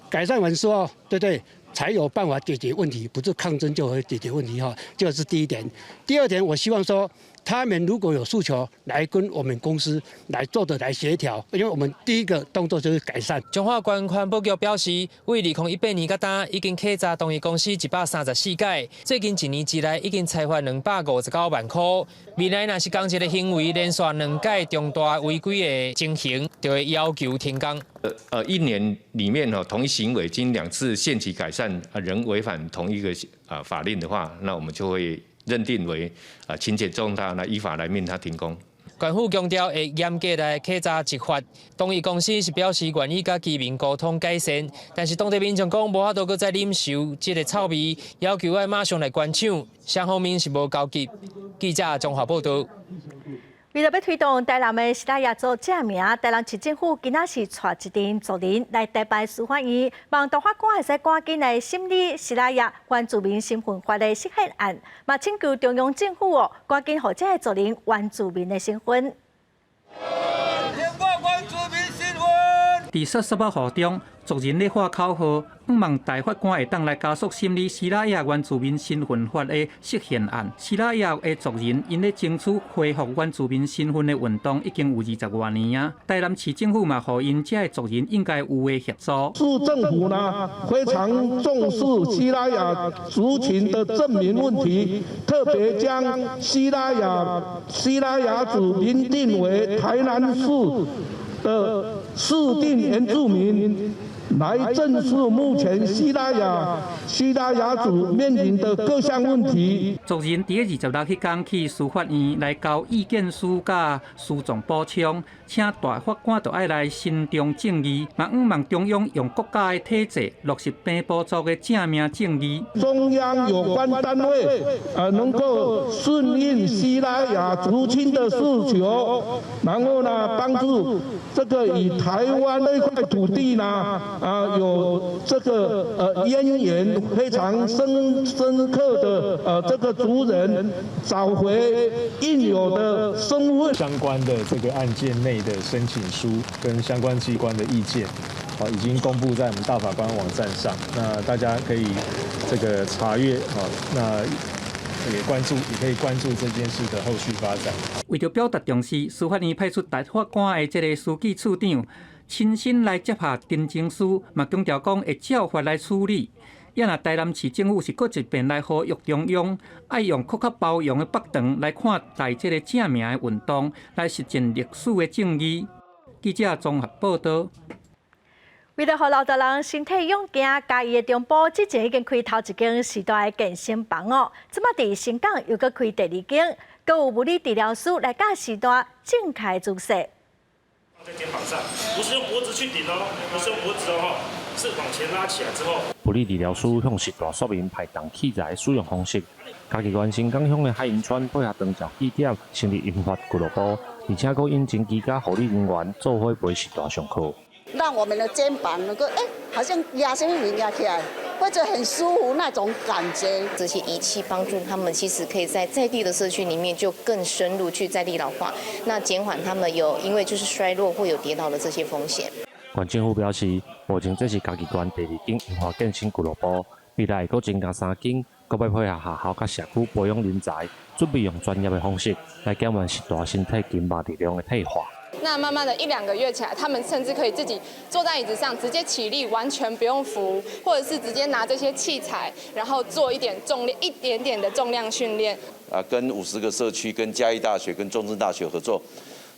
改善完之後，對不對？才有辦法解決問題，不是抗爭就會解決問題哈。這個是第一點。第二點，我希望說，他們如果有訴求，來跟我們公司來做的來協調，因為我們第一個動作就是改善。彰化縣環保局表示，為2018年到今，已經稽查東益公司134擺，最近一年之內已經裁罰259萬箍。未來若是仝一个行為連續兩屆重大違規的情形，就會要求停工。一年裡面同一行為經兩次限期改善，仍違反同一個法令的話，那我們就會認定為情節重大，那依法來命他停工。縣府強調會嚴格來稽查執法。東益公司是表示願意佮居民溝通改善，但是當地民眾講無法度閣再忍受這个臭味，要求愛馬上來關廠，雙方面是無交集。記者綜合報道。為了欲推動台南的時仔爺祖正名，台南市政府今仔是帶一陣族人來台北司法院，望大法官會使趕緊來審理時仔爺原住民身份法的釋憲案，嘛請求中央政府哦，趕緊予這个族人原住民的身份。佇說沙巴雨中，族人咧喊口號，向望大法官會當來加速審理西拉雅原住民身份法的釋憲案。西拉雅的族人𪜶咧爭取恢復原住民身份的運動已經有20外年啊。台南市政府嘛，予𪜶這个族人應該有的協助。市政府呢非常重視西拉雅族群的正名問題，特別將西拉雅族認定為台南市的市定原住民，來正視目前西拉雅族面臨的各項問題。族人佇26彼工去司法院來交意見書佮訴狀補充，請大法官著愛來伸張正義，嘛向望中央用國家的體制落實平埔族的正名正義。中央有關單位能夠順應西拉雅族群的訴求，然後呢幫助這個與台灣那塊土地呢有這個淵源非常深刻的這個族人找回應有的身份。相關的這個案件內的申請書跟相關機關的意見，好，已經公布在我們大法官網站上，那大家可以這個查閱，好，那也關注，也可以關注這件事的後續發展。為著表達重視，司法院派出大法官的這個書記處長親身來接下陳情書，嘛強調講會照法來處理。也若台南市政府是閣一遍來呼籲中央，愛用閣較包容的角度來看待這個正名的運動，來實踐歷史的正義。記者綜合報道。為著予老大人身體勇健，嘉義的中部之前已經開頭一間時代的健身房哦，這擺佇新港又閣開第二間，閣有物理治療師來教序大正確姿勢。在肩膀上，不是用脖子去頂哦，不是用脖子哦，是往前拉起來之後。物理治療師向序大說明排動器材使用方式。嘉義縣新港鄉的海銀川配合長照記者成立銀髮俱樂部，而且閣引進居家護理人員做伙陪序大上課。讓我們的肩膀能夠好像壓什麼物壓起來，或者很舒服那種感覺。這些儀器幫助他們，其實可以在在地的社區裡面就更深入去在地老化，那減緩他們有因為就是衰弱或有跌倒的這些風險。縣政府表示，目前這是嘉義縣第二間銀髮健身俱樂部，未來會閣增加三間，閣欲配合學校佮社區培養人才，準備用專業的方式來減緩序大身體筋肉力量的退化。那慢慢的一兩個月起來，他們甚至可以自己坐在椅子上直接起立，完全不用扶，或者是直接拿這些器材，然後做一點重量、一點點的重量訓練。啊，跟50個社區、跟嘉義大學、跟中正大學合作，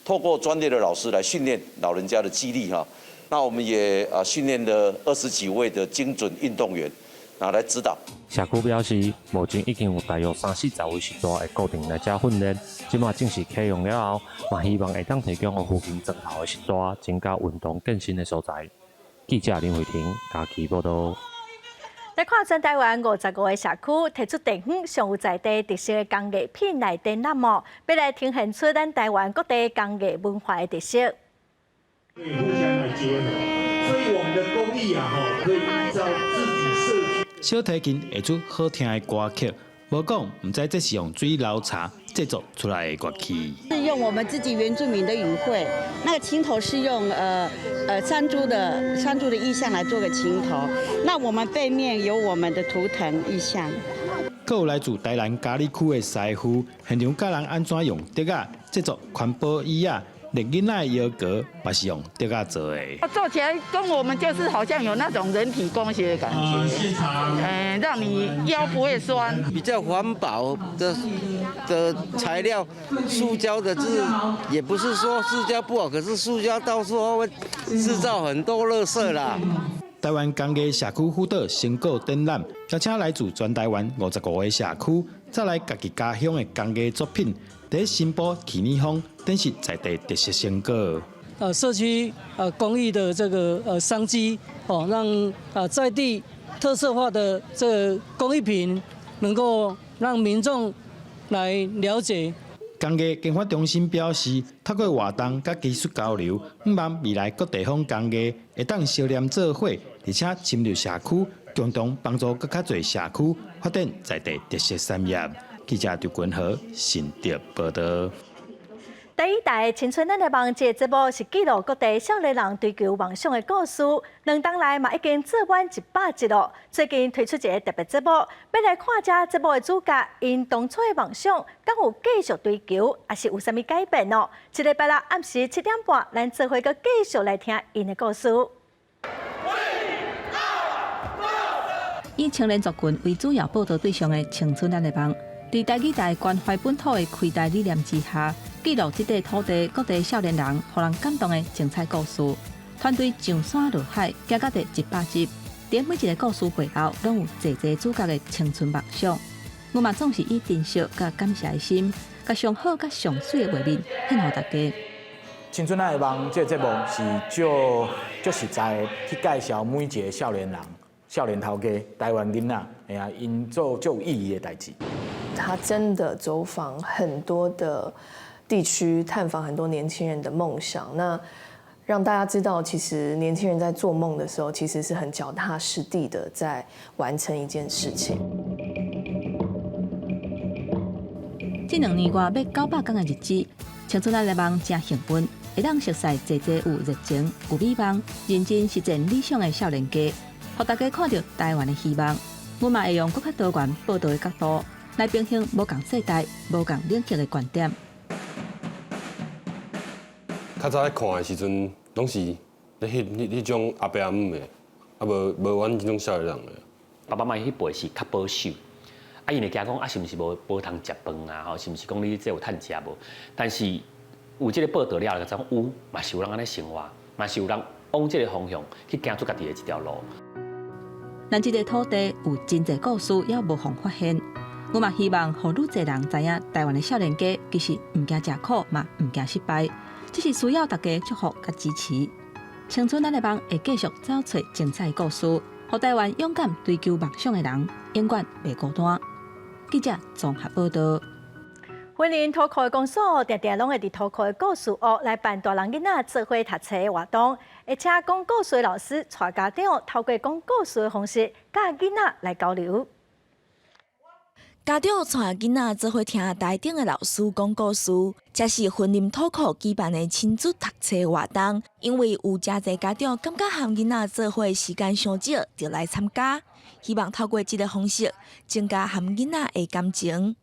透過專業的老師來訓練老人家的肌力哈。那我們也啊訓練了20幾位的精準運動員，啊來指導。社區表示，目前已經有大約三四十位序大會固定來遮訓練，這馬正式啟用了後，嘛希望會當提供予附近莊頭的序大增加運動健身的所在。記者林慧婷嘉義報導。來看全台灣55個社區提出地方上有在地特色的工藝品來展覽哦，欲來呈現出咱台灣各地工藝文化的特色。可以互相來結合，所以我們的工藝啊，吼，可以依照自己社區。小提琴會出好聽的歌曲，無講毋知這是用水流茶製作出來的樂器。是用我們自己原住民的語彙，那個琴頭是用山豬的意象來做個琴頭。那我們背面有我們的圖騰意象。閣有來自台南佳里區的師傅，現場教人按怎用竹仔製作環保椅仔。連囡仔的搖閣嘛是用竹仔做的。做起來跟我們就是好像有那種人體工學的感覺，讓你腰不會酸。比較環保的材料，塑膠的，就是也不是說塑膠不好，可是塑膠到時候會製造很多垃圾啦。台灣工藝社區輔導成果展覽，邀請來自全台灣55個社區，帶來家己家鄉的工藝作品，佇新埔奇耳坊展示在地特色成果。社區工藝的這個商機，哦，讓在地特色化的這個工藝品，能夠讓民眾來了解。工藝研發中心表示，透過活動佮技術交流，向望未來各地方工藝會當相連做伙，而且深入社區，共同幫助閣較濟社區發展在地特色產業。記者劉君和新竹報導。第一台青春咱的夢這個節目是記錄各地少年人追求夢想的故事。2冬來嘛已經做滿100集咯。最近推出一个特別節目，欲來看這節目的主角，𪜶當初的夢想，敢有繼續追求，抑是有啥物改變哦？這禮拜六暗時7點半，咱做伙閣繼續來聽𪜶的故事。以青年族群為主要報導對象的青春咱的夢，佇台語台關懷本土的開台理念之下，記錄這塊土地各地少年人，予人感動的精彩故事。團隊上山落海，行到第100集，佇每一个故事背後，攏有濟濟主角的青春夢想。我嘛總是以珍惜佮感謝的心，共上好佮上媠的畫面獻予大家。青春咱的夢這个節目是足足實在的去介紹每一个少年人、少年頭家、台灣囡仔，哎呀，𪜶做足有意義的代誌。他真的走訪很多的地區，探訪很多年輕人的夢想，那讓大家知道，其實年輕人在做夢的時候，其實是很腳踏實地的在完成一件事情。這2年外欲900天的日子，青春咱的夢誠幸運，會當熟似濟濟有熱情、有美夢、認真實踐理想的少年家，予大家看著台灣的希望。阮嘛會用閣較多元報導的角度，來平衡無仝世代、無仝領域的觀點。較早咧看的時陣，攏是咧彼彼彼種阿伯阿姆的，啊無無阮這種少年人的。爸爸媽媽彼輩是較保守，啊，𪜶會驚講啊，是毋是無無通食飯啊？吼，是毋是講你這有趁食無？但是有這个報導了後，就知影有，嘛是有人按呢生活，嘛是有人往這个方向去行出家己的一條路。咱這个土地有真濟故事，猶無予人發現。我嘛希望予愈濟人知影，台灣的少年家其實毋驚食苦，嘛毋驚失敗，只是需要大家祝福佮支持。青春咱的夢會繼續走揣精彩的故事，予台灣勇敢追求夢想的人永遠袂孤單。記者綜合報導。雲林土庫的公所定定攏會佇土庫的故事屋來辦大人囡仔做伙讀冊的活動，會請講故事的老師帶家長透過講故事的方式，佮囡仔來交流。家長帶囡仔做伙聽台頂的老師講故事，這是雲林土庫舉辦的親子讀冊活動。因為有誠濟家長感覺和囡仔做伙時間傷少，就來參加，希望透過這个方式增加和囡仔的感情。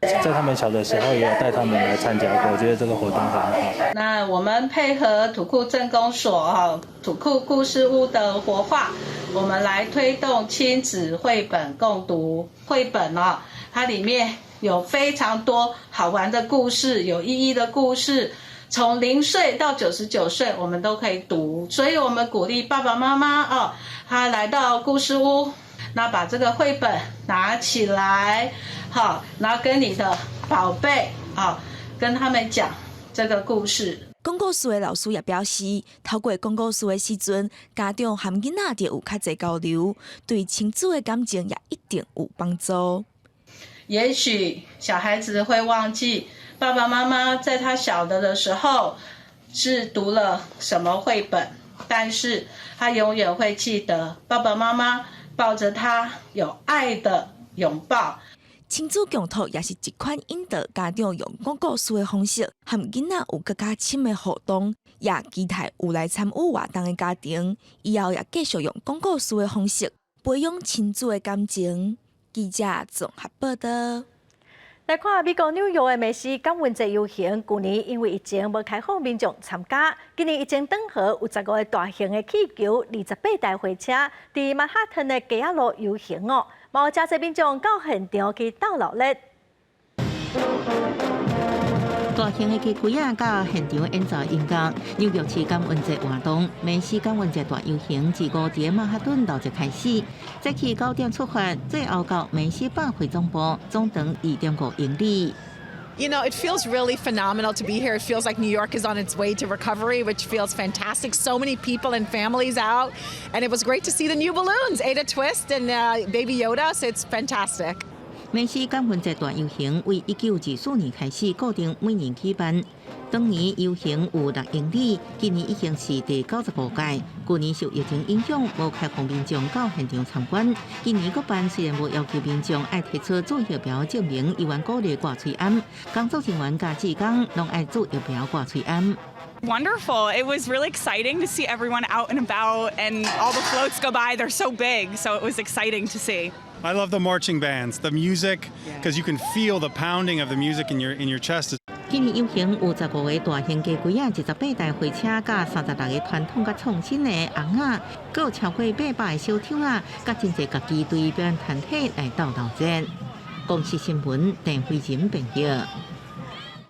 在他們小的時候，也有帶他們來參加過，我覺得這個活動很好。那我們配合土庫鎮公所哈土庫故事屋的活化，我們來推動親子繪本共讀繪本哦，它裡面有非常多好玩的故事，有意義的故事，從0歲到99歲，我們都可以讀。所以我們鼓勵爸爸媽媽哦，他來到故事屋，那把這個繪本拿起來。好，然後跟你的寶貝啊，跟他們講這個故事。講故事的老師也表示，透過講故事的時陣，家長和囡仔就有較濟交流，對親子的感情也一定有幫助。也許小孩子會忘記爸爸媽媽在他小的時候是讀了什麼繪本，但是他永遠會記得爸爸媽媽抱着他有愛的擁抱。親子共讀也是一款引導家長用講故事的方式，和囡仔有閣較深的互動，也期待有來參與活動的家庭，以後也繼續用講故事的方式培養親子的感情。記者綜合報導。來看美國紐約的梅西感恩節遊行，舊年因為疫情無開放民眾參加，今年疫情轉好，有15個大型的氣球、28台貨車，佇曼哈頓的街仔路遊行哦，嘛有誠濟民眾到現場去鬥鬧熱。大型的雞胿仔佮現場演奏音樂，紐約市感恩節活動，梅西感恩節大遊行自五佇曼哈頓路就開始，早起9點出發，最後到梅西百貨總部，總長2.5英里。 It feels really phenomenal to be here. It feels like New York is on its way to recovery, which feels fantastic. So many people and families out, and it was great to see the new balloons, Ada Twist and Baby Yoda. So it's fantastic. 梅西感恩節大遊行為1924年開始固定每年舉辦，當年遊行有6英里，今年已經是第95屆。舊年受疫情影響，無開放民眾到現場參觀。今年閣辦，雖然無要求民眾愛提出注疫苗證明，依然鼓勵掛喙罨。工作人員佮志工攏愛注疫苗掛喙罨。 Wonderful. It was really exciting to see everyone out and about and all the floats go by. They're so big, so it was exciting to see. I love the marching bands, the music, because you can feel the pounding of the music in your chest. 今年遊行有15個大型雞規仔、28台貨車、佮36個傳統佮創新的尪仔，閣有超過800個小丑仔，佮真濟家己隊表演團體來鬥鬧熱。公視新聞鄧慧仁編譯。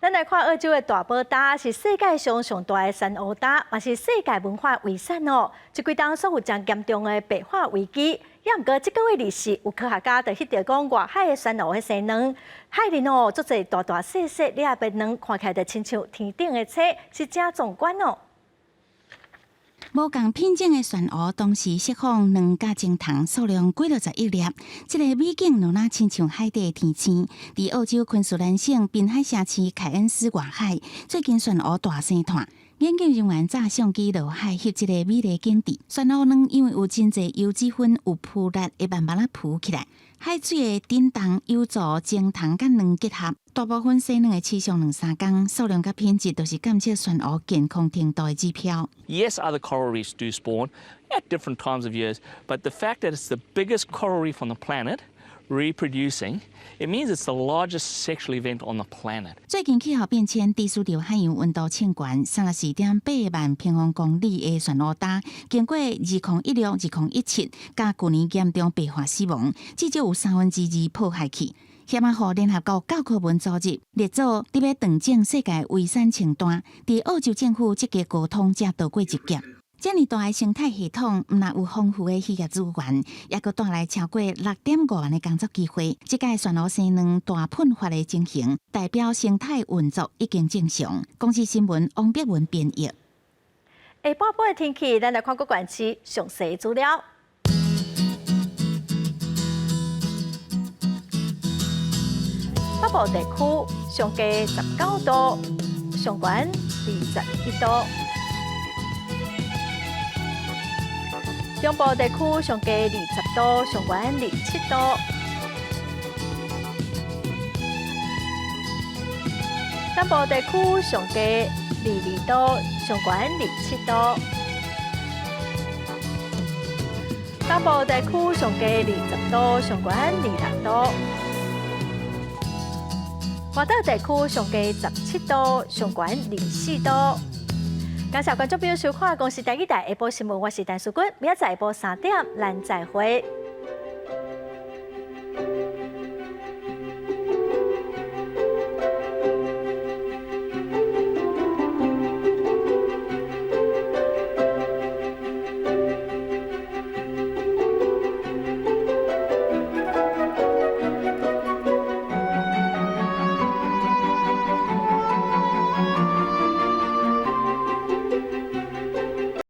咱來看澳洲的大堡礁，是世界上上大的珊瑚礁，嘛是世界文化遺產哦。這幾冬所有誠嚴重的白化危機，也毋過這個月24，有科學家就翕著講外海的珊瑚彼生卵，海裡哦，足濟大大細細粒的卵，看起來就親像天頂的星，是誠壯觀哦。無仝品種的珊瑚同時釋放卵佮精蟲，數量幾落十億粒。這個美景就若親像海底的天星。佇澳洲昆士蘭省濱海城市凱恩斯外海，最近珊瑚大生湠。研究人員揸相機落海翕這個美麗景致。珊瑚卵因為有真濟油脂分有浮力，會慢慢仔浮起來。海水的振動有助精蟲佮卵結合。大部分生卵會持續兩三工，數量佮品質都是監測珊瑚健康程度的指標。 Yes, other coral reefs do spawn at different times of years, but the fact that it's the biggest coral reef on the planet reproducing, it means it's the largest sexual event on the planet. 最近氣候變遷，致使著海洋溫度升懸，34.8萬平方公里的珊瑚礁，經過2016、2017，佮舊年嚴重白化死亡，至少有2/3破壞去。協啊，予聯合國教科文組織列做佇欲斷種世界遺產清單，佇澳洲政府積極溝通，才逃過一劫。遮爾大的生態系統，毋但有豐富的漁業資源，也閣帶來超過6.5萬的工作機會。這屆珊瑚生卵大噴發的情形，代表生態運作已經正常。公視新聞王碧文編譯。下半晡的天氣，咱來看各縣市詳細資料。北部地區上低19度，上懸21度。中部地區上低20度，上懸27度。南部地區上低22度，上懸27度。東部地區上低20度，上懸26度。外島地區上低17度，上懸24度。感謝觀眾朋友收看《公視台語台》下晡新聞，我是陳淑君，明仔載下晡3點，咱再會。